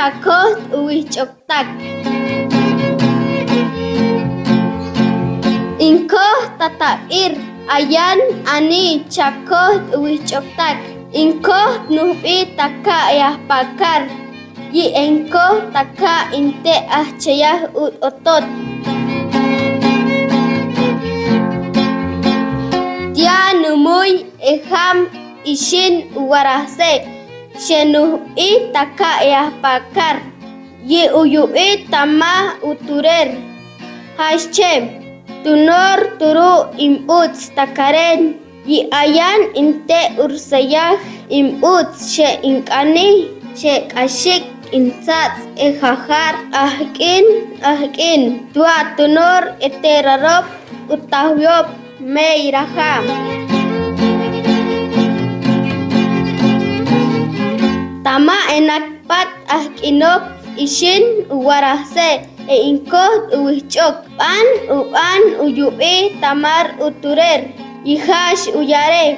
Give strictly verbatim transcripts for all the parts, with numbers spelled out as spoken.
Chakojt uwijch'oktak. Inkojt tatab'ir, ayan ani chakojt uwijch'oktak. Inkojt nujb'i taka'a e ajpakar, yi inkojt taka'a inte' ajcheyaj ut'otot. Tiya' numuy e jam ixin uwarajse, xenujb'i taka'a e ajpakar, yi uyub'i tama uturer. Jaxche tunor turu' imb'uts takaren, yi ayan inte' urseyaj imb'uts, xe ink'ani, xe k'axik intsats' e jajar ajk'in ajk'in. Twa' tunor e terarop utajwiop meyraja. Tama e nakpat ajk'inok ixin uwarajse e inkojt uwijch'ok, b'an ub'an uyub'i tamar uturer. Yijax uyare',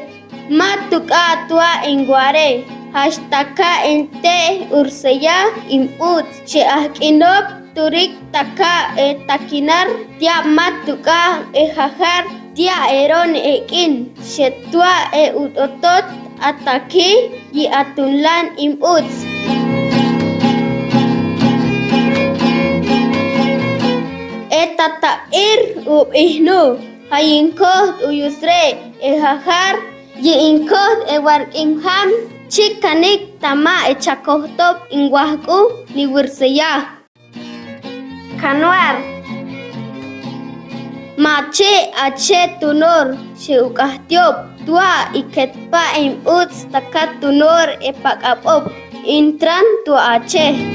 ma tuk'a twa' inware, jax taka'a inte' urseyaj imb'uts, xe ajk'inok turik taka'a e takinar, tiya' ma tuk'a e jajar, tiya' eron ek'in, xe twa' e ut'otot ataki, yi atunlan imb'uts. E tatab'ir ub'ijnu, ja inkojt uyusre e jajar, yi inkojt e wark'in jam, chikanik tama e chakojtop inwajk'u niwurseyaj. Kanwar. Machi ache tunor, xe uk'ajtiop, twa' iket pa imb'uts takatunor e pak'ab'op intran twa' ache.